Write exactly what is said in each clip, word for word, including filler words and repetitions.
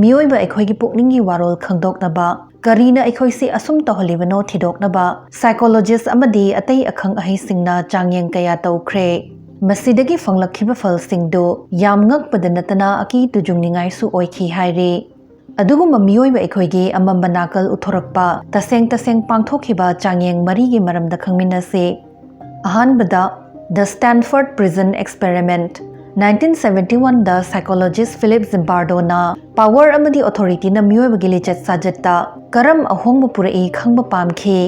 ꯃꯤꯑꯣꯏꯕ ꯑꯩꯈꯣꯏꯒꯤ ꯄꯨꯛꯅꯤꯡꯒꯤ ꯋꯥꯔꯣꯜ ꯈꯪꯗꯣꯛꯅꯕ, ꯀꯔꯤꯅ ꯑꯩꯈꯣꯏꯁꯤ ꯑꯁꯨꯝ ꯇꯧꯍꯜꯂꯤꯕꯅꯣ ꯊꯤꯗꯣꯛꯅꯕ psychologist ꯑꯃꯗꯤ ꯑꯇꯩ ꯑꯈꯪ ꯑꯍꯩꯁꯤꯡꯅ ꯆꯥꯡꯌꯦꯡ ꯀꯌꯥ ꯇꯧꯈ꯭ꯔꯦ꯫ ꯃꯁꯤꯗꯒꯤ ꯐꯪꯂꯛꯈꯤꯕ ꯐꯜꯁꯤꯡꯗꯨ ꯌꯥꯝ ꯉꯛꯄꯗ ꯅꯠꯇꯅ ꯑꯀꯤ ꯇꯨꯖꯨꯡꯅꯤꯡꯉꯥꯏꯁꯨ ꯑꯣꯏꯈꯤ ꯍꯥꯏꯔꯤ꯫ ꯑꯗꯨꯒꯨꯝꯕ ꯃꯤꯑꯣꯏꯕ ꯑꯩꯈꯣꯏꯒꯤ ꯑꯃꯝꯕ ꯅꯥꯀꯜ ꯎꯠꯊꯣꯔꯛꯄ, ꯇꯁꯦꯡ ꯇꯁꯦꯡ ꯄꯥꯡꯊꯣꯛꯈꯤꯕ ꯆꯥꯡꯌꯦꯡ ꯃꯔꯤꯒꯤ ꯃꯔꯝꯗ ꯈꯪꯃꯤꯟꯅꯁꯤ꯫ ꯑꯍꯥꯟꯕꯗ, The Stanford Prison Experiment꯫ Nineteen seventy one the psychologist Philip Zimbardo ꯅ power ꯑꯃꯗꯤ authority ꯅ ꯃꯤꯑꯣꯏꯕꯒꯤ ꯂꯤꯆꯠ ꯁꯥꯖꯠꯇ ꯀꯔꯝ ꯑꯍꯣꯡꯕ ꯄꯨꯔꯛꯏ ꯈꯪꯕ ꯄꯥꯝꯈꯤ꯫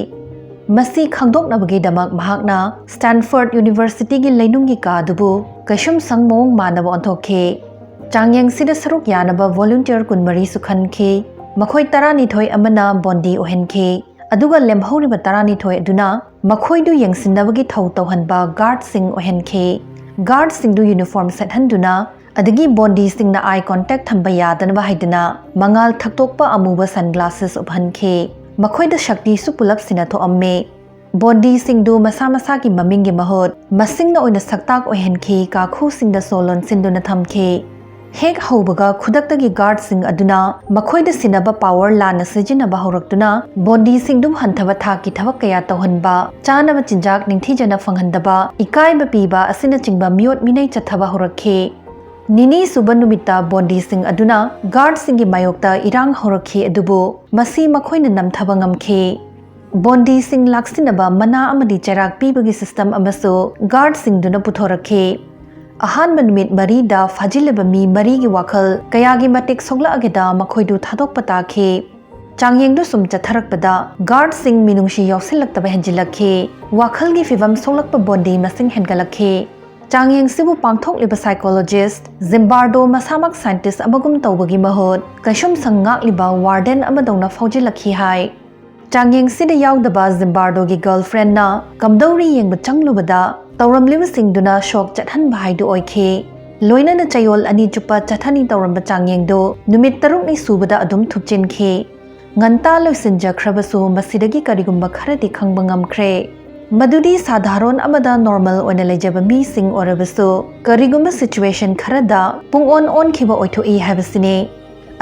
ꯃꯁꯤ ꯈꯪꯗꯣꯛꯅꯕꯒꯤꯗꯃꯛ ꯃꯍꯥꯛꯅ Stanford University ꯒꯤ ꯂꯩꯅꯨꯡꯒꯤ ꯀꯥ ꯑꯗꯨꯕꯨ ꯀꯩꯁꯨꯝꯁꯪ ꯃꯑꯣꯡ ꯃꯥꯟꯅꯕ ꯑꯣꯟꯊꯣꯛꯈꯤ꯫ ꯆꯥꯡꯌꯦꯡꯁꯤꯗ ꯁꯔꯨꯛ ꯌꯥꯅꯕ volunteer ꯀꯨꯟꯃꯔꯤꯁꯨ ꯈꯟꯈꯤ꯫ ꯃꯈꯣꯏ ꯇꯔꯥꯅꯤꯊꯣꯏ ꯑꯃꯅ ꯕꯣꯟꯗꯤ ꯑꯣꯏꯍꯟꯈꯤ, ꯑꯗꯨꯒ ꯂꯦꯝꯍꯧꯔꯤꯕ ꯇꯔꯥꯅꯤꯊꯣꯏ ꯑꯗꯨꯅ ꯃꯈꯣꯏꯗꯨ ꯌꯦꯡꯁꯤꯟꯅꯕꯒꯤ ꯊꯧ ꯇꯧꯍꯟꯕ guard ꯁꯤꯡ ꯑꯣꯏꯍꯟꯈꯤ꯫ Guard ꯁꯤꯡꯗꯨ uniform ꯁꯦꯠꯍꯟꯗꯨꯅ, ꯑꯗꯒꯤ ꯕꯣꯟꯗꯤꯁꯤꯡꯅ eye contact ꯊꯝꯕ ꯌꯥꯗꯅꯕ ꯍꯥꯏꯗꯨꯅ ꯃꯉꯥꯜ ꯊꯛꯇꯣꯛꯄ ꯑꯃꯨꯕ sunglasses ꯎꯞꯍꯟꯈꯤ꯫ ꯃꯈꯣꯏꯗ ꯁꯛꯇꯤꯁꯨ ꯄꯨꯂꯞ ꯁꯤꯟꯅꯊꯣꯛꯑꯝꯃꯤ꯫ ꯕꯣꯟꯗꯤꯁꯤꯡꯗꯨ ꯃꯁꯥ ꯃꯁꯥꯒꯤ ꯃꯃꯤꯡꯒꯤ ꯃꯍꯨꯠ ꯃꯁꯤꯡꯅ ꯑꯣꯏꯅ ꯁꯛꯇꯥꯛ ꯑꯣꯏꯍꯟꯈꯤ, ꯀꯥꯈꯨꯁꯤꯡꯗ ꯁꯣ ꯂꯣꯟꯁꯤꯟꯗꯨꯅ ꯊꯝꯈꯤ꯫ ꯍꯦꯛ ꯍꯧꯕꯒ ꯈꯨꯗꯛꯇꯒꯤ guard ꯁꯤꯡ ꯑꯗꯨꯅ ꯃꯈꯣꯏꯗ ꯁꯤꯟꯅꯕ power ꯂꯥꯟꯅ ꯁꯤꯖꯤꯟꯅꯕ ꯍꯧꯔꯛꯇꯨꯅ ꯕꯣꯟꯗꯤꯁꯤꯡꯗꯨ ꯍꯟꯊꯕ ꯊꯥꯛꯀꯤ ꯊꯕꯛ ꯀꯌꯥ ꯇꯧꯍꯟꯕ, ꯆꯥꯅꯕ ꯆꯤꯟꯖꯥꯛ ꯅꯤꯡꯊꯤꯖꯅ ꯐꯪꯍꯟꯗꯕ, ꯏꯀꯥꯏꯕ ꯄꯤꯕ ꯑꯁꯤꯅꯆꯤꯡꯕ ꯃꯤꯑꯣꯠ ꯃꯤꯅꯩ ꯆꯠꯊꯕ ꯍꯧꯔꯛꯈꯤ꯫ ꯅꯤꯅꯤ ꯁꯨꯕ ꯅꯨꯃꯤꯠꯇ ꯕꯣꯟꯗꯤꯁꯤꯡ ꯑꯗꯨꯅ guard ꯁꯤꯡꯒꯤ ꯃꯥꯌꯣꯛꯇ ꯏꯔꯥꯡ ꯍꯧꯔꯛꯈꯤ, ꯑꯗꯨꯕꯨ ꯃꯁꯤ ꯃꯈꯣꯏꯅ ꯅꯝꯊꯕ ꯉꯝꯈꯤ꯫ ꯕꯣꯟꯗꯤꯁꯤꯡ ꯂꯥꯛꯁꯤꯟꯅꯕ ꯃꯅꯥ ꯑꯃꯗꯤ ꯆꯩꯔꯥꯛ ꯄꯤꯕꯒꯤ system ꯑꯃꯁꯨ guard ꯁꯤꯡꯗꯨꯅ ꯄꯨꯊꯣꯔꯛꯈꯤ꯫ ꯑꯍꯥꯟꯕ ꯅꯨꯃꯤꯠ ꯃꯔꯤꯗ ꯐꯥꯖꯤꯜꯂꯕ ꯃꯤ ꯃꯔꯤꯒꯤ ꯋꯥꯈꯜ ꯀꯌꯥꯒꯤ ꯃꯇꯤꯛ ꯁꯣꯛꯂꯛꯑꯒꯦꯗ ꯃꯈꯣꯏꯗꯨ ꯊꯥꯗꯣꯛꯄ ꯇꯥꯈꯤ꯫ ꯆꯥꯡꯌꯦꯡꯗꯨ ꯁꯨꯝ ꯆꯠꯊꯔꯛꯄꯗ guard ꯁꯤꯡ ꯃꯤꯅꯨꯡꯁꯤ ꯌꯥꯎꯁꯤꯜꯂꯛꯇꯕ ꯍꯦꯟꯖꯤꯜꯂꯛꯈꯤ꯫ ꯋꯥꯈꯜꯒꯤ ꯐꯤꯚꯝ ꯁꯣꯛꯂꯛꯄ ꯕꯣꯟꯗꯤ ꯃꯁꯤꯡ ꯍꯦꯟꯒꯠꯂꯛꯈꯤ꯫ ꯆꯥꯡꯌꯦꯡꯁꯤꯕꯨ ꯄꯥꯡꯊꯣꯛꯂꯤꯕ psychologist ꯖꯤꯝꯕꯥꯔꯗꯣ ꯃꯁꯥꯃꯛ scientist ꯑꯃꯒꯨꯝ ꯇꯧꯕꯒꯤ ꯃꯍꯨꯠ ꯀꯩꯁꯨꯝꯁꯪ ꯉꯥꯛꯂꯤꯕ warden ꯑꯃꯗꯧꯅ ꯐꯥꯎꯖꯤꯜꯂꯛꯈꯤ ꯍꯥꯏ꯫ ꯆꯥꯡꯌꯦꯡꯁꯤꯗ ꯌꯥꯎꯗꯕ ꯖꯤꯝꯕꯥꯔꯗꯣꯒꯤ girlfriend ꯅ ꯀꯝꯗꯧꯔꯤ ꯌꯦꯡꯕ ꯆꯪꯂꯨꯕꯗ ꯇꯧꯔꯝꯂꯤꯕꯁꯤꯡꯗꯨꯅ shock ꯆꯠꯍꯟꯕ ꯍꯥꯏꯗꯨ ꯑꯣꯏꯈꯤ꯫ ꯂꯣꯏꯅꯅ ꯆꯌꯣꯜ ꯑꯅꯤ ꯆꯨꯞꯄ ꯆꯠꯊꯅꯤ ꯇꯧꯔꯝꯕ ꯆꯥꯡꯌꯦꯡꯗꯨ ꯅꯨꯃꯤꯠ ꯇꯔꯨꯛꯅꯤ ꯁꯨꯕꯗ ꯑꯗꯨꯝ ꯊꯨꯞꯆꯤꯟꯈꯤ꯫ ꯉꯟꯇꯥ ꯂꯣꯏꯁꯤꯟꯖꯈ꯭ꯔꯕꯁꯨ ꯃꯁꯤꯗꯒꯤ ꯀꯔꯤꯒꯨꯝꯕ ꯈꯔꯗꯤ ꯈꯪꯕ ꯉꯝꯈ꯭ꯔꯦ꯫ ꯃꯗꯨꯗꯤ ꯁꯥꯙꯥꯔꯣꯟ ꯑꯃꯗ normal ꯑꯣꯏꯅ ꯂꯩꯖꯕ ꯃꯤꯁꯤꯡ ꯑꯣꯏꯔꯕꯁꯨ ꯀꯔꯤꯒꯨꯝꯕ situation ꯈꯔꯗ ꯄꯨꯡ ꯑꯣꯟ ꯑꯣꯟꯈꯤꯕ ꯑꯣꯏꯊꯣꯛꯏ ꯍꯥꯏꯕꯁꯤꯅꯤ꯫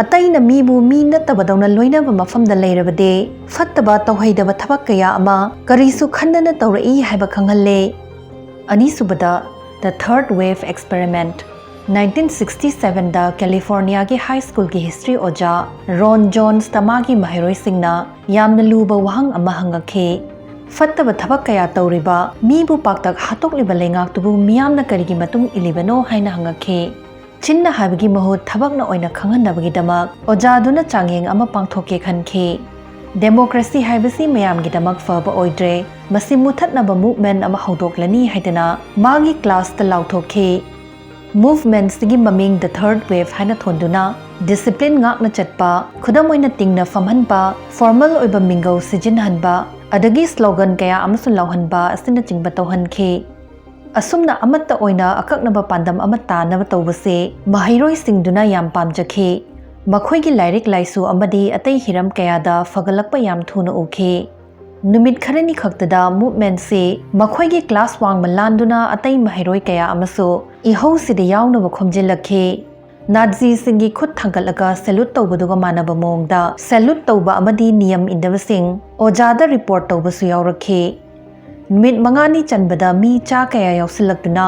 ꯑꯇꯩꯅ ꯃꯤꯕꯨ ꯃꯤ ꯅꯠꯇꯕꯗꯧꯅ ꯂꯣꯏꯅꯕ ꯃꯐꯝꯗ ꯂꯩꯔꯕꯗꯤ ꯐꯠꯇꯕ ꯇꯧꯍꯩꯗꯕ ꯊꯕꯛ ꯀꯌꯥ ꯑꯃ ꯀꯔꯤꯁꯨ ꯈꯟꯗꯅ ꯇꯧꯔꯛꯏ ꯍꯥꯏꯕ ꯈꯪꯍꯜꯂꯦ꯫ ꯑꯅꯤꯁꯨꯕꯗ, The Third Wave Experiment꯫ Nineteen sixty ꯁꯚꯦꯟꯗ ꯀꯦꯂꯤꯐꯣꯔꯅꯤꯌꯥꯒꯤ ꯍꯥꯏ ꯁ꯭ꯀꯨꯜꯒꯤ ꯍꯤꯁꯇ꯭ꯔꯤ ꯑꯣꯖꯥ ꯔꯣꯟ ꯖꯣꯟꯁꯇ ꯃꯥꯒꯤ ꯃꯍꯩꯔꯣꯏꯁꯤꯡꯅ ꯌꯥꯝꯅ ꯂꯨꯕ ꯋꯥꯍꯪ ꯑꯃ ꯍꯪꯉꯛꯈꯤ꯫ ꯐꯠꯇꯕ ꯊꯕꯛ ꯀꯌꯥ ꯇꯧꯔꯤꯕ, ꯃꯤꯕꯨ ꯄꯥꯛꯇꯛ ꯍꯥꯠꯇꯣꯛꯂꯤꯕ ꯂꯩꯉꯥꯛꯇꯨꯕꯨ ꯃꯤꯌꯥꯝꯅ ꯀꯔꯤꯒꯤ ꯃꯇꯨꯡ ꯏꯜꯂꯤꯕꯅꯣ ꯍꯥꯏꯅ ꯍꯪꯉꯛꯈꯤ꯫ ꯆꯤꯟꯅ ꯍꯥꯏꯕꯒꯤ ꯃꯍꯨꯠ ꯊꯕꯛꯅ ꯑꯣꯏꯅ ꯈꯪꯍꯟꯅꯕꯒꯤꯗꯃꯛ ꯑꯣꯖꯥꯗꯨꯅ ꯆꯥꯡꯌꯦꯡ ꯑꯃ ꯄꯥꯡꯊꯣꯛꯀꯦ ꯈꯟꯈꯤ꯫ ꯗꯦꯃꯣꯀ꯭ꯔꯦꯁꯤ ꯍꯥꯏꯕꯁꯤ ꯃꯌꯥꯝꯒꯤꯗꯃꯛ ꯐꯕ ꯑꯣꯏꯗ꯭ꯔꯦ, ꯃꯁꯤ ꯃꯨꯊꯠꯅꯕ ꯃꯨꯚꯃꯦꯟꯠ ꯑꯃ ꯍꯧꯗꯣꯛꯂꯅꯤ ꯍꯥꯏꯗꯅ ꯃꯥꯒꯤ ꯀ꯭ꯂꯥꯁꯇ ꯂꯥꯎꯊꯣꯛꯈꯤ꯫ ꯃꯨꯚꯃꯦꯟꯠꯁꯤꯒꯤ ꯃꯃꯤꯡ The Third Wave ꯍꯥꯏꯅ ꯊꯣꯟꯗꯨꯅ, ꯗꯤꯁꯤꯄ꯭ꯂꯤꯟ ꯉꯥꯛꯅ ꯆꯠꯄ, ꯈꯨꯗꯝ ꯑꯣꯏꯅ ꯇꯤꯡꯅ ꯐꯝꯍꯟꯕ, ꯐꯣꯔꯃꯦꯜ ꯑꯣꯏꯕ ꯃꯤꯡꯒꯧ ꯁꯤꯖꯤꯟꯅꯍꯟꯕ, ꯑꯗꯒꯤ ꯁ꯭ꯂꯣꯒꯟ ꯀꯌꯥ ꯑꯃꯁꯨ ꯂꯥꯎꯍꯟꯕ ꯑꯁꯤꯅꯆꯤꯡꯕ ꯇꯧꯍꯟꯈꯤ꯫ ꯑꯁꯨꯝꯅ ꯑꯃꯠꯇ ꯑꯣꯏꯅ ꯑꯀꯛꯅꯕ ꯄꯥꯟꯗꯝ ꯑꯃ ꯇꯥꯟꯅꯕ ꯇꯧꯕꯁꯤ ꯃꯍꯩꯔꯣꯏꯁꯤꯡꯗꯨꯅ ꯌꯥꯝ ꯄꯥꯝꯖꯈꯤ꯫ ꯃꯈꯣꯏꯒꯤ ꯂꯥꯏꯔꯤꯛ ꯂꯥꯏꯁꯨ ꯑꯃꯗꯤ ꯑꯇꯩ ꯍꯤꯔꯝ ꯀꯌꯥꯗ ꯐꯒꯠꯂꯛꯄ ꯌꯥꯝ ꯊꯨꯅ ꯎꯈꯤ꯫ ꯅꯨꯃꯤꯠ ꯈꯔꯅꯤ ꯈꯛꯇꯗ ꯃꯨꯚꯃꯦꯟꯠꯁꯤ ꯃꯈꯣꯏꯒꯤ ꯀ꯭ꯂꯥꯁ ꯋꯥꯡꯃ ꯂꯥꯟꯗꯨꯅ ꯑꯇꯩ ꯃꯍꯩꯔꯣꯏ ꯀꯌꯥ ꯑꯃꯁꯨ ꯏꯍꯧꯁꯤꯗ ꯌꯥꯎꯅꯕ ꯈꯣꯝꯖꯤꯜꯂꯛꯈꯤ꯫ ꯅꯥꯖꯤꯁꯤꯡꯒꯤ ꯈꯨꯠ ꯊꯥꯡꯒꯠꯂꯒ ꯁꯦꯂꯨꯠ ꯇꯧꯕꯗꯨꯒ ꯃꯥꯟꯅꯕ ꯃꯑꯣꯡꯗ ꯁꯦꯂꯨꯠ ꯇꯧꯕ ꯑꯃꯗꯤ ꯅꯤꯌꯝ ꯏꯟꯗꯕꯁꯤꯡ ꯑꯣꯖꯥꯗ ꯔꯤꯄꯣꯔꯠ ꯇꯧꯕꯁꯨ ꯌꯥꯎꯔꯛꯈꯤ꯫ ꯅꯨꯃꯤꯠ ꯃꯉꯥꯅꯤ ꯆꯟꯕꯗ ꯃꯤ ꯆꯥ ꯀꯌꯥ ꯌꯥꯎꯁꯤꯜꯂꯛꯇꯨꯅ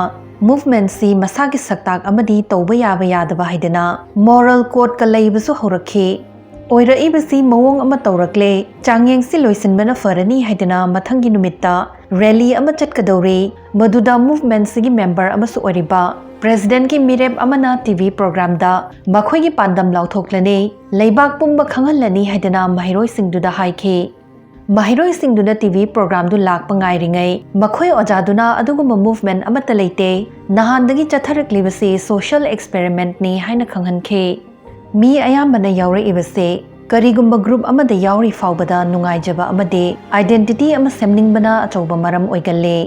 ꯃꯨꯚꯃꯦꯟꯠꯁꯤ ꯃꯁꯥꯒꯤ ꯁꯛꯇꯥꯛ ꯑꯃꯗꯤ ꯇꯧꯕ ꯌꯥꯕ ꯌꯥꯗꯕ ꯍꯥꯏꯗꯅ ꯃꯣꯔꯦꯜ ꯀꯣꯗꯀ ꯂꯩꯕꯁꯨ ꯍꯧꯔꯛꯈꯤ꯫ ꯑꯣꯏꯔꯛꯏꯕꯁꯤ ꯃꯑꯣꯡ ꯑꯃ ꯇꯧꯔꯛꯂꯦ, ꯆꯥꯡꯌꯦꯡꯁꯤ ꯂꯣꯏꯁꯤꯟꯕꯅ ꯐꯔꯅꯤ ꯍꯥꯏꯗꯅ ꯃꯊꯪꯒꯤ ꯅꯨꯃꯤꯠꯇ ꯔꯦꯂꯤ ꯑꯃ ꯆꯠꯀꯗꯧꯔꯤ, ꯃꯗꯨꯗ ꯃꯨꯚꯃꯦꯟꯠꯁꯤꯒꯤ ꯃꯦꯝꯕꯔ ꯑꯃꯁꯨ ꯑꯣꯏꯔꯤꯕ ꯄ꯭ꯔꯦꯁꯤꯗꯦꯟꯠꯀꯤ ꯃꯤꯔꯦꯞ ꯑꯃꯅ ꯇꯤ ꯚꯤ ꯄ꯭ꯔꯣꯒ꯭ꯔꯥꯝꯗ ꯃꯈꯣꯏꯒꯤ ꯄꯥꯟꯗꯝ ꯂꯥꯎꯊꯣꯛꯂꯅꯤ, ꯂꯩꯕꯥꯛ ꯄꯨꯝꯕ ꯈꯪꯍꯜꯂꯅꯤ ꯍꯥꯏꯗꯅ ꯃꯍꯩꯔꯣꯏꯁꯤꯡꯗꯨꯗ ꯍꯥꯏꯈꯤ꯫ ꯃꯍꯩꯔꯣꯏꯁꯤꯡꯗꯨꯅ ꯇꯤ ꯚꯤ ꯄ꯭ꯔꯣꯒ꯭ꯔꯥꯝꯗꯨ ꯂꯥꯛꯄ ꯉꯥꯏꯔꯤꯉꯩ ꯃꯈꯣꯏ ꯑꯣꯖꯥꯗꯨꯅ ꯑꯗꯨꯒꯨꯝꯕ ꯃꯨꯚꯃꯦꯟꯠ ꯑꯃꯠꯇ ꯂꯩꯇꯦ, ꯅꯍꯥꯟꯗꯒꯤ ꯆꯠꯊꯔꯛꯂꯤꯕꯁꯤ ꯁꯣꯁꯤꯌꯦꯜ ꯑꯦꯛꯁꯄꯦꯔꯤꯃꯦꯟꯠꯅꯤ ꯍꯥꯏꯅ ꯈꯪꯍꯟꯈꯤ꯫ ꯃꯤ ꯑꯌꯥꯝꯕꯅ ꯌꯥꯎꯔꯛꯏꯕꯁꯦ ꯀꯔꯤꯒꯨꯝꯕ ꯒ꯭ꯔꯨꯞ ꯑꯃꯗ ꯌꯥꯎꯔꯤ ꯐꯥꯎꯕꯗ ꯅꯨꯡꯉꯥꯏꯖꯕ ꯑꯃꯗꯤ ꯑꯥꯏꯗꯦꯟꯇꯤꯇꯤ ꯑꯃ ꯁꯦꯝꯅꯤꯡꯕꯅ ꯑꯆꯧꯕ ꯃꯔꯝ ꯑꯣꯏꯒꯜꯂꯤ꯫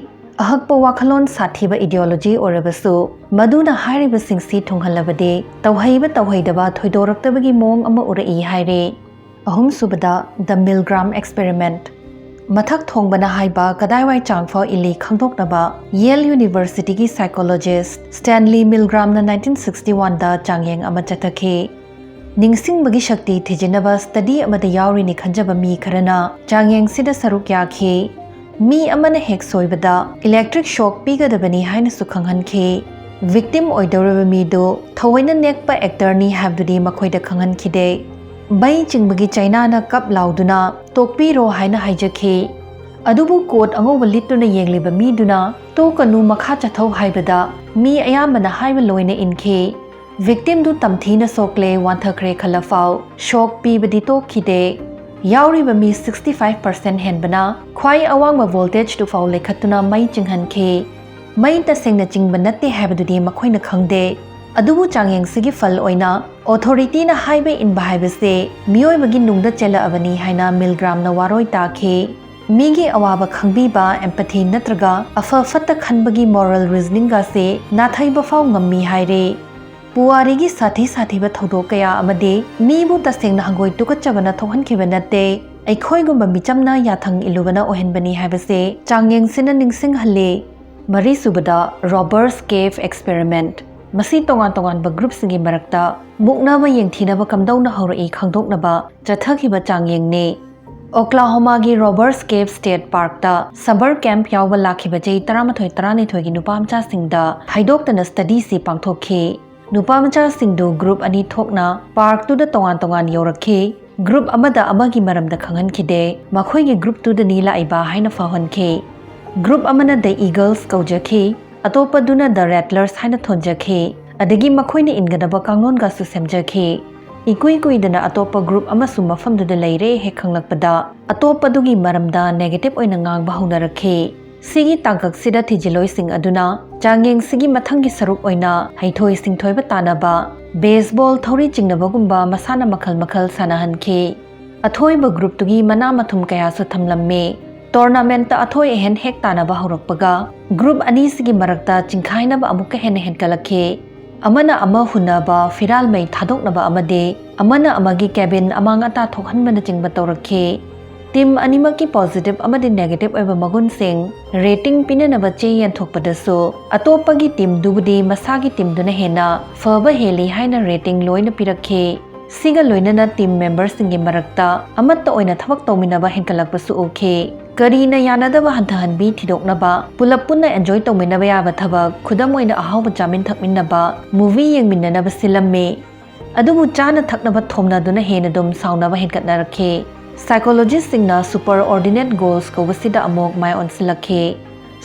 ꯑꯍꯛꯄ ꯋꯥꯈꯜꯂꯣꯟ ꯁꯥꯊꯤꯕ ꯏꯗꯤꯑꯣꯂꯣꯖꯤ ꯑꯣꯏꯔꯕꯁꯨ, ꯃꯗꯨꯅ ꯍꯥꯏꯔꯤꯕꯁꯤꯡꯁꯤ ꯊꯨꯡꯍꯜꯂꯕꯗꯤ ꯇꯧꯍꯩꯕ ꯇꯧꯍꯩꯗꯕ ꯊꯣꯏꯗꯣꯔꯛꯇꯕꯒꯤ ꯃꯑꯣꯡ ꯑꯃ ꯎꯔꯛꯏ ꯍꯥꯏꯔꯤ꯫ ꯑꯍꯨꯝꯁꯨꯕꯗ, The Milgram Experiment꯫ ꯃꯊꯛ ꯊꯣꯡꯕꯅ ꯍꯥꯏꯕ ꯀꯗꯥꯏꯋꯥꯏ ꯆꯥꯡꯐꯥꯎ ꯏꯜꯂꯤ ꯈꯪꯗꯣꯛꯅꯕ ꯌꯦꯜ ꯌꯨꯅꯤꯚꯔꯁꯤꯇꯤꯒꯤ ꯁꯥꯏꯀꯣꯂꯣꯖꯤꯁ꯭ꯠ ꯁ꯭ꯇꯦꯟꯂꯤ ꯃꯤꯜꯒ꯭ꯔꯥꯝꯅ ꯅꯥꯏꯟꯇꯤꯟ ꯁꯤꯛꯁꯇꯤ ꯋꯥꯟꯗ ꯆꯥꯡꯌꯦꯡ ꯑꯃ ꯆꯠꯊꯈꯤ꯫ ꯅꯤꯡꯁꯤꯡꯕꯒꯤ ꯁꯛꯇꯤ ꯊꯤꯖꯤꯟꯅꯕ ꯁ꯭ꯇꯗꯤ ꯑꯃꯗ ꯌꯥꯎꯔꯤꯅꯤ ꯈꯟꯖꯕ ꯃꯤ ꯈꯔꯅ ꯆꯥꯡꯌꯦꯡꯁꯤꯗ ꯁꯔꯨꯛ ꯌꯥꯈꯤ꯫ ꯃꯤ ꯑꯃꯅ ꯍꯦꯛ ꯁꯣꯏꯕꯗ ꯏꯂꯦꯛꯇ꯭ꯔꯤꯛ ꯁꯣꯛ ꯄꯤꯒꯗꯕꯅꯤ ꯍꯥꯏꯅꯁꯨ ꯈꯪꯍꯟꯈꯤ꯫ ꯚꯤꯛꯇꯤꯝ ꯑꯣꯏꯗꯧꯔꯤꯕ ꯃꯤꯗꯨ ꯊꯑꯣꯏꯅ ꯅꯦꯛꯄ ꯑꯦꯛꯇꯔꯅꯤ ꯍꯥꯏꯕꯗꯨꯗꯤ ꯃꯈꯣꯏꯗ ꯈꯪꯍꯟꯈꯤꯗꯦ꯫ ꯃꯩ ꯆꯤꯡꯕꯒꯤ ꯆꯩꯅꯥꯅ ꯀꯞ ꯂꯥꯎꯗꯨꯅ "ꯇꯣꯛꯄꯤꯔꯣ" ꯍꯥꯏꯅ ꯍꯥꯏꯖꯈꯤ꯫ ꯑꯗꯨꯕꯨ ꯀꯣꯠ ꯑꯉꯧꯕ ꯂꯤꯠꯇꯨꯅ ꯌꯦꯡꯂꯤꯕ ꯃꯤꯗꯨꯅ "ꯇꯣꯛꯀꯅꯨ, ꯃꯈꯥ ꯆꯠꯊꯧ" ꯍꯥꯏꯕꯗ ꯃꯤ ꯑꯌꯥꯝꯕꯅ ꯍꯥꯏꯕ ꯂꯣꯏꯅ ꯏꯟꯈꯤ꯫ ꯚꯤꯛꯇꯤꯝꯗꯨ ꯇꯝꯊꯤꯅ ꯁꯣꯛꯂꯦ, ꯋꯥꯟꯊꯈ꯭ꯔꯦ ꯈꯜꯂꯐꯥꯎ ꯁꯣꯛ ꯄꯤꯕꯗꯤ ꯇꯣꯛꯈꯤꯗꯦ꯫ ꯌꯥꯎꯔꯤꯕ ꯃꯤ sixty five percent ꯍꯦꯟꯕꯅ ꯈ꯭ꯋꯥꯏ ꯑꯋꯥꯡꯕ ꯚꯣꯜꯇꯦꯖꯇꯨ ꯐꯥꯎ ꯂꯩꯈꯠꯇꯨꯅ ꯃꯩ ꯆꯤꯡꯍꯟꯈꯤ꯫ ꯃꯩ ꯇꯁꯦꯡꯅ ꯆꯤꯡꯕ ꯅꯠꯇꯦ ꯍꯥꯏꯕꯗꯨꯗꯤ ꯃꯈꯣꯏꯅ ꯈꯪꯗꯦ꯫ ꯑꯗꯨꯕꯨ ꯆꯥꯡꯌꯦꯡꯁꯤꯒꯤ ꯐꯜ ꯑꯣꯏꯅ ꯑꯣꯊꯣꯔꯤꯇꯤꯅ ꯍꯥꯏꯕ ꯏꯟꯕ ꯍꯥꯏꯕꯁꯦ ꯃꯤꯑꯣꯏꯕꯒꯤ ꯅꯨꯡꯗ ꯆꯦꯜꯂꯛꯑꯕꯅꯤ ꯍꯥꯏꯅ ꯃꯤꯜꯒ꯭ꯔꯥꯝꯅ ꯋꯥꯔꯣꯏ ꯇꯥꯈꯤ꯫ ꯃꯤꯒꯤ ꯑꯋꯥꯕ ꯈꯪꯕꯤꯕ, empathy ꯅꯠꯇ꯭ꯔꯒ ꯑꯐ ꯐꯠꯇ ꯈꯟꯕꯒꯤ moral reasoningꯒꯁꯦ ꯅꯥꯊꯩꯕ ꯐꯥꯎ ꯉꯝꯃꯤ ꯍꯥꯏꯔꯦ꯫ ꯄꯨꯋꯥꯔꯤꯒꯤ ꯁꯥꯊꯤ ꯁꯥꯊꯤꯕ ꯊꯧꯗꯣꯛ ꯀꯌꯥ ꯑꯃꯗꯤ ꯃꯤꯕꯨ ꯇꯁꯦꯡꯅ ꯍꯪꯒꯣꯏ ꯇꯨꯀꯠꯆꯕꯅ ꯊꯣꯛꯍꯟꯈꯤꯕ ꯅꯠꯇꯦ, ꯑꯩꯈꯣꯏꯒꯨꯝꯕ ꯃꯤꯆꯝꯅ ꯌꯥꯊꯪ ꯏꯜꯂꯨꯕꯅ ꯑꯣꯏꯍꯟꯕꯅꯤ ꯍꯥꯏꯕꯁꯦ ꯆꯥꯡꯌꯦꯡꯁꯤꯅ ꯅꯤꯡꯁꯤꯡꯍꯜꯂꯤ꯫ ꯃꯔꯤꯁꯨꯕꯗ, Robbers Cave Experiment꯫ ꯃꯁꯤ ꯇꯣꯉꯥꯟ ꯇꯣꯉꯥꯟꯕ ꯒ꯭ꯔꯨꯞꯁꯤꯡꯒꯤ ꯃꯔꯛꯇ ꯃꯨꯛꯅꯕ ꯌꯦꯡꯊꯤꯅꯕ ꯀꯝꯗꯧꯅ ꯍꯧꯔꯛꯏ ꯈꯪꯗꯣꯛꯅꯕ ꯆꯠꯊꯈꯤꯕ ꯆꯥꯡꯌꯦꯡꯅꯤ꯫ ꯑꯣꯀ꯭ꯂꯥꯍꯣꯃꯥꯒꯤ ꯔꯣꯕꯔꯁ ꯀꯦꯞ ꯁ꯭ꯇꯦꯠ ꯄꯥꯔꯛꯇ ꯁꯝꯃꯔ ꯀꯦꯝꯞ ꯌꯥꯎꯕ ꯂꯥꯛꯈꯤꯕ ꯆꯍꯤ ꯇꯔꯥꯃꯥꯊꯣꯏ ꯇꯔꯥꯅꯤꯊꯣꯏꯒꯤ ꯅꯨꯄꯥ ꯃꯆꯥꯁꯤꯡꯗ ꯍꯥꯏꯗꯣꯛꯇꯅ ꯁ꯭ꯇꯗꯤꯁꯤ ꯄꯥꯡꯊꯣꯛꯈꯤ꯫ ꯅꯨꯄꯥ ꯃꯆꯥꯁꯤꯡꯗꯨ ꯒ꯭ꯔꯨꯞ ꯑꯅꯤ ꯊꯣꯛꯅ ꯄꯥꯔꯛꯇꯨꯗ ꯇꯣꯉꯥꯟ ꯇꯣꯉꯥꯟ ꯌꯧꯔꯛꯈꯤ꯫ ꯒ꯭ꯔꯨꯞ ꯑꯃꯗ ꯑꯃꯒꯤ ꯃꯔꯝꯗ ꯈꯪꯍꯟꯈꯤꯗꯦ, ꯃꯈꯣꯏꯒꯤ ꯒ꯭ꯔꯨꯞꯇꯨꯗꯅꯤ ꯂꯥꯛꯏꯕ ꯍꯥꯏꯅ ꯐꯥꯎꯍꯟꯈꯤ꯫ ꯒ꯭ꯔꯨꯞ ꯑꯃꯅ ꯗ ꯏꯒꯜꯁ ꯀꯧꯖꯈꯤ, ꯑꯇꯣꯞꯄꯗꯨꯅ ꯗ ꯔꯦꯠꯂꯔꯁ ꯍꯥꯏꯅ ꯊꯣꯟꯖꯈꯤ, ꯑꯗꯒꯤ ꯃꯈꯣꯏꯅ ꯏꯟꯒꯗꯕ ꯀꯥꯡꯂꯣꯟꯒꯁꯨ ꯁꯦꯝꯖꯈꯤ꯫ ꯏꯀꯨꯏ ꯀꯨꯏꯗꯅ ꯑꯇꯣꯞꯄ ꯒ꯭ꯔꯨꯞ ꯑꯃꯁꯨ ꯃꯐꯝꯗꯨꯗ ꯂꯩꯔꯦ ꯍꯦꯛ ꯈꯪꯂꯛꯄꯗ, ꯑꯇꯣꯞꯄꯗꯨꯒꯤ ꯃꯔꯝꯗ ꯅꯦꯒꯦꯇꯤꯚ ꯑꯣꯏꯅ ꯉꯥꯡꯕ ꯍꯧꯅꯔꯛꯈꯤ꯫ ꯁꯤꯒꯤ ꯇꯥꯡꯀꯛꯁꯤꯗ ꯊꯤꯖꯤꯜꯂꯣꯏꯁꯤꯡ ꯑꯗꯨꯅ ꯆꯥꯡꯌꯦꯡꯁꯤꯒꯤ ꯃꯊꯪꯒꯤ ꯁꯔꯨꯛ ꯑꯣꯏꯅ ꯍꯩꯊꯣꯏ ꯁꯤꯡꯊꯣꯏꯕ ꯇꯥꯟꯅꯕ, ꯕꯦꯁꯕꯣꯜ, ꯊꯧꯔꯤ ꯆꯤꯡꯅꯕꯒꯨꯝꯕ ꯃꯁꯥꯟꯅ ꯃꯈꯜ ꯃꯈꯜ ꯁꯥꯟꯅꯍꯟꯈꯤ꯫ ꯑꯊꯣꯏꯕ ꯒ꯭ꯔꯨꯞꯇꯨꯒꯤ ꯃꯅꯥ ꯃꯊꯨꯝ ꯀꯌꯥꯁꯨ ꯊꯝꯂꯝꯃꯤ꯫ ꯇꯣꯔꯅꯥꯃꯦꯟꯠꯇ ꯑꯊꯣꯏ ꯑꯍꯦꯟ ꯍꯦꯛ ꯇꯥꯟꯅꯕ ꯍꯧꯔꯛꯄꯒ, ꯒ꯭ꯔꯨꯞ ꯑꯅꯤꯁꯤꯒꯤ ꯃꯔꯛꯇ ꯆꯤꯡꯈꯥꯏꯅꯕ ꯑꯃꯨꯛꯀ ꯍꯦꯟꯅ ꯍꯦꯟꯒꯠꯂꯛꯈꯤ꯫ ꯑꯃꯅ ꯑꯃ ꯍꯨꯟꯅꯕ, ꯐꯤꯔꯥꯜ ꯃꯩ ꯊꯥꯗꯣꯛꯅꯕ ꯑꯃꯗꯤ ꯑꯃꯅ ꯑꯃꯒꯤ ꯀꯦꯕꯤꯟ ꯑꯃꯥꯡ ꯑꯇꯥ ꯊꯣꯛꯍꯟꯕꯅꯆꯤꯡꯕ ꯇꯧꯔꯛꯈꯤ꯫ ꯇꯤꯝ ꯑꯅꯤꯃꯛꯀꯤ ꯄꯣꯖꯤꯇꯤꯚ ꯑꯃꯗꯤ ꯅꯦꯒꯦꯇꯤꯚ ꯑꯣꯏꯕ ꯃꯒꯨꯟꯁꯤꯡ ꯔꯦꯇꯤꯡ ꯄꯤꯅꯅꯕ ꯆꯦ ꯌꯦꯟꯊꯣꯛꯄꯗꯁꯨ, ꯑꯇꯣꯞꯄꯒꯤ ꯇꯤꯝꯗꯨꯕꯨꯗꯤ ꯃꯁꯥꯒꯤ ꯇꯤꯝꯗꯨꯅ ꯍꯦꯟꯅ ꯐꯕ ꯍꯦꯜꯂꯤ ꯍꯥꯏꯅ ꯔꯦꯇꯤꯡ ꯂꯣꯏꯅ ꯄꯤꯔꯛꯈꯤ꯫ ꯁꯤꯒ ꯂꯣꯏꯅꯅ team memberꯁꯤꯡꯒꯤ ꯃꯔꯛꯇ ꯑꯃꯠꯇ ꯑꯣꯏꯅ ꯊꯕꯛ ꯇꯧꯃꯤꯟꯅꯕ ꯍꯦꯟꯒꯠꯂꯛꯄꯁꯨ ꯎꯈꯤ꯫ ꯀꯔꯤꯅ ꯌꯥꯅꯗꯕ ꯍꯟꯊꯍꯟꯕꯤ ꯊꯤꯗꯣꯛꯅꯕ, ꯄꯨꯂꯞ ꯄꯨꯟꯅ enjoy ꯇꯧꯃꯤꯟꯅꯕ ꯌꯥꯕ ꯊꯕꯛ, ꯈꯨꯗꯝ ꯑꯣꯏꯅ ꯑꯍꯥꯎꯕ ꯆꯥꯃꯤꯟ ꯊꯛꯃꯤꯟꯅꯕ, movie ꯌꯦꯡꯃꯤꯟꯅꯅꯕ ꯁꯤꯜꯂꯝꯃꯤ꯫ ꯑꯗꯨꯕꯨ ꯆꯥꯅ ꯊꯛꯅꯕ ꯊꯣꯝꯅꯗꯨꯅ ꯍꯦꯟꯅ ꯑꯗꯨꯝ ꯁꯥꯎꯅꯕ ꯍꯦꯟꯒꯠꯅꯔꯛꯈꯤ꯫ Psychologistꯁꯤꯡꯅ superordinate goals ꯀꯧꯕꯁꯤꯗ ꯑꯃꯨꯛ ꯃꯥꯏ ꯑꯣꯟꯁꯤꯜꯂꯛꯈꯤ꯫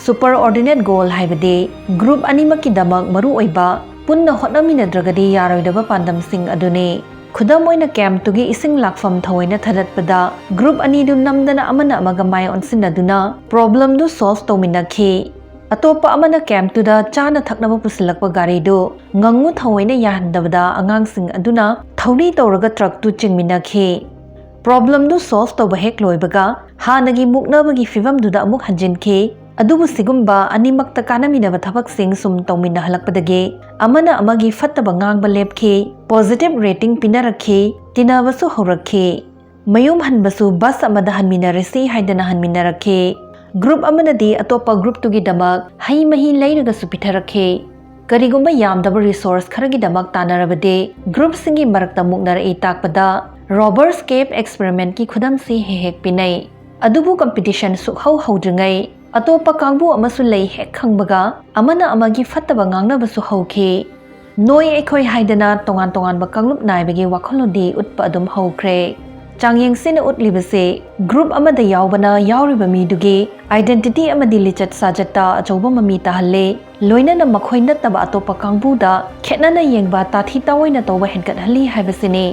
Superordinate goal ꯍꯥꯏꯕꯗꯤ group ꯑꯅꯤꯃꯛꯀꯤꯗꯃꯛ ꯃꯔꯨꯑꯣꯏꯕ, ꯄꯨꯟꯅ ꯍꯣꯠꯅꯃꯤꯟꯅꯗ꯭ꯔꯒꯗꯤ ꯌꯥꯔꯣꯏꯗꯕ ꯄꯥꯟꯗꯝꯁꯤꯡ ꯑꯗꯨꯅꯤ꯫ ꯈꯨꯗꯝ ꯑꯣꯏꯅ, campꯇꯨꯒꯤ ꯏꯁꯤꯡ ꯂꯥꯛꯐꯝ ꯊꯑꯣꯏꯅ ꯊꯥꯗꯠꯄꯗ group ꯑꯅꯤꯗꯨ ꯅꯝꯗꯅ ꯑꯃꯅ ꯑꯃꯒ ꯃꯥꯏ ꯑꯣꯟꯁꯤꯟꯅꯗꯨꯅ problemꯗꯨ solve ꯇꯧꯃꯤꯟꯅꯈꯤ꯫ ꯑꯇꯣꯞꯄ ꯑꯃꯅ campꯇꯨꯗ ꯆꯥꯅ ꯊꯛꯅꯕ ꯄꯨꯁꯤꯜꯂꯛꯄ ꯒꯥꯔꯤꯗꯨ ꯉꯪꯉꯨ ꯊꯑꯣꯏꯅ ꯌꯥꯍꯟꯗꯕꯗ ꯑꯉꯥꯡꯁꯤꯡ ꯑꯗꯨꯅ ꯊꯧꯔꯤ ꯇꯧꯔꯒ truckꯇꯨ ꯆꯤꯡꯃꯤꯟꯅꯈꯤ꯫ Problemꯗꯨ solve ꯇꯧꯕ ꯍꯦꯛ ꯂꯣꯏꯕꯒ ꯍꯥꯟꯅꯒꯤ ꯃꯨꯛꯅꯕꯒꯤ ꯐꯤꯚꯝꯗꯨꯗ ꯑꯃꯨꯛ ꯍꯟꯖꯤꯟꯈꯤ꯫ ꯑꯗꯨꯕꯨ ꯁꯤꯒꯨꯝꯕ ꯑꯅꯤꯃꯛꯇ ꯀꯥꯟꯅꯃꯤꯟꯅꯕ ꯊꯕꯛꯁꯤꯡ ꯁꯨꯝ ꯇꯧꯃꯤꯟꯅꯍꯜꯂꯛꯄꯗꯒꯤ ꯑꯃꯅ ꯑꯃꯒꯤ ꯐꯠꯇꯕ ꯉꯥꯡꯕ ꯂꯦꯞꯈꯤ, positive rating ꯄꯤꯅꯔꯛꯈꯤ, ꯇꯤꯟꯅꯕꯁꯨ ꯍꯧꯔꯛꯈꯤ꯫ ꯃꯌꯨꯝ ꯍꯟꯕꯁꯨ bus ꯑꯃꯗ ꯍꯟꯃꯤꯟꯅꯔꯁꯤ ꯍꯥꯏꯗꯅ ꯍꯟꯃꯤꯟꯅꯔꯛꯈꯤ꯫ Group ꯑꯃꯅꯗꯤ ꯑꯇꯣꯞꯄ groupꯇꯨꯒꯤꯗꯃꯛ ꯍꯩ ꯃꯍꯤ ꯂꯩꯔꯒꯁꯨ ꯄꯤꯊꯔꯛꯈꯤ꯫ ꯀꯔꯤꯒꯨꯝꯕ ꯌꯥꯝꯗꯕ resource ꯈꯔꯒꯤꯗꯃꯛ ꯇꯥꯟꯅꯔꯕꯗꯤ groupꯁꯤꯡꯒꯤ ꯃꯔꯛꯇ ꯃꯨꯛꯅꯔꯛꯏ ꯇꯥꯛꯄꯗ Robbers Cave experimentꯀꯤ ꯈꯨꯗꯝꯁꯤ ꯍꯦꯛ ꯍꯦꯛ ꯄꯤꯅꯩ꯫ ꯑꯗꯨꯕꯨ competition ꯁꯨꯛꯍꯧ ꯍꯧꯗ꯭ꯔꯤꯉꯩ ꯑꯇꯣꯞꯄ ꯀꯥꯡꯕꯨ ꯑꯃꯁꯨ ꯂꯩ ꯍꯦꯛ ꯈꯪꯕꯒ ꯑꯃꯅ ꯑꯃꯒꯤ ꯐꯠꯇꯕ ꯉꯥꯡꯅꯕꯁꯨ ꯍꯧꯈꯤ꯫ ꯅꯣꯏ ꯑꯩꯈꯣꯏ ꯍꯥꯏꯗꯅ ꯇꯣꯉꯥꯟ ꯇꯣꯉꯥꯟꯕ ꯀꯥꯡꯂꯨꯞ ꯅꯥꯏꯕꯒꯤ ꯋꯥꯈꯜꯂꯣꯟꯗꯤ ꯎꯠꯄ ꯑꯗꯨꯝ ꯍꯧꯈ꯭ꯔꯦ꯫ ꯆꯥꯡꯌꯦꯡꯁꯤꯅ ꯎꯠꯂꯤꯕꯁꯦ group ꯑꯃꯗ ꯌꯥꯎꯕꯅ ꯌꯥꯎꯔꯤꯕ ꯃꯤꯗꯨꯒꯤ identity ꯑꯃꯗꯤ ꯂꯤꯆꯠ ꯁꯥꯖꯠꯇ ꯑꯆꯧꯕ ꯃꯃꯤ ꯇꯥꯍꯜꯂꯤ꯫ ꯂꯣꯏꯅꯅ ꯃꯈꯣꯏ ꯅꯠꯇꯕ ꯑꯇꯣꯞꯄ ꯀꯥꯡꯕꯨꯗ ꯈꯦꯠꯅꯅ ꯌꯦꯡꯕ, ꯇꯥꯊꯤ ꯇꯥꯑꯣꯏꯅ ꯇꯧꯕ ꯍꯦꯟꯒꯠꯍꯜꯂꯤ ꯍꯥꯏꯕꯁꯤꯅꯤ꯫